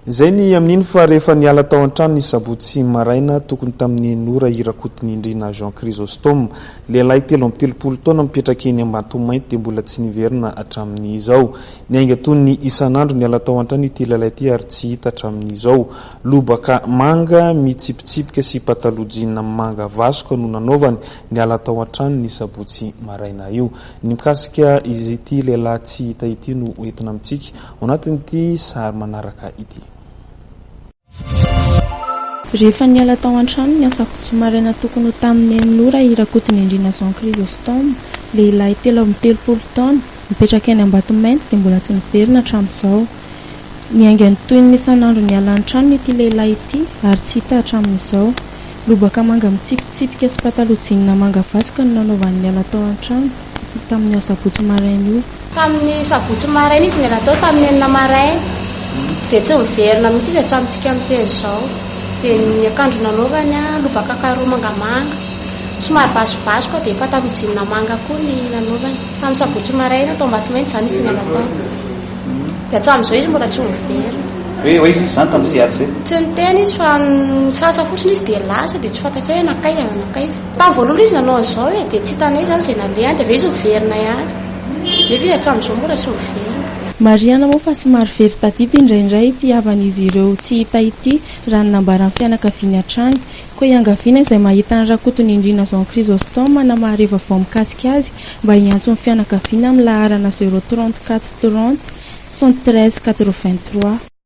Izay ny amin'iny fa rehefa niala tao an-trano ny sabotsy maraina tokony tamin'ny enina ora i Rakotonindrina Jean Chrysostome, lehilahy 33 taona mipetraka eny Ambatomainty dia mbola tsy niverina hatramin'izao. Niainga toy ny isan'andro niala tao an-trano ity lehilahy ity ary tsy hita hatramin'izao. Lobaka manga mitsipitsipika sy pataloha jean manga vasoka no nanaovany niala tao an-trano ny sabotsy maraina io. Ny mikasika ity lehilahy tsy hita ity no hoentina amintsika ao anatin'ity sary manaraka ity. Rehefa niala tao an-trano ny asabotsy maraina tokony ho tamin'ny enina ora i Rakotonindrina Jean Chrysostome, lehilahy 33 taona, mipetraka eny Ambatomainty dia mbola tsy niverina hatramin'izao. Niainga ny toy ny isan'andro niala ny tranony ity lehilahy ity ary tsy hita hatramin'izao. Lobaka manga mitsipitsipika sy pataloha jean manga vasoka no nanaovany niala tao an-trano tamin'io asabotsy maraina io. Tamin'ny sabotsy maraina izy niala tao tamin'ny enina maraina dia tsy niverina mihitsy izy hatramintsika miteny izao. Dia ny akanjo nanaovany lobaka carreaux mangamanga somary vasobasoka dia pataloha jean manga koa ny nanaovany. Tamin'ny sabotsy maraina tao Ambatomainty izany izy niala tao. Dia hatramin'izao izy mbola tsy niverina. Hoe ho aiza izy izany tamin'izay hiala izay? Tsy niteny izy fa nisasa fotsiny izy dia lasa dia tsy fantatray hoe nankaiza na nankaiza. Tamin'ny voalohany izy nanao an'izao e, dia tsy hitanay izany izay nalehany dia avy eo izy niverina ihany. Nefa izy hatramin'izao mbola tsy niverina. Marihana moa fa somary very tadidy indraindray ity havan'izy ireo tsy hita ity raha ny nambaran'ny fianakaviany hatrany. Koa iangaviana izay mahita an'i Rakotonindrina Jean Chrysostome na mahare vaovao mikasika azy mba hiantso ny fianakaviana amin'ny laharana 0 34 30 113 83.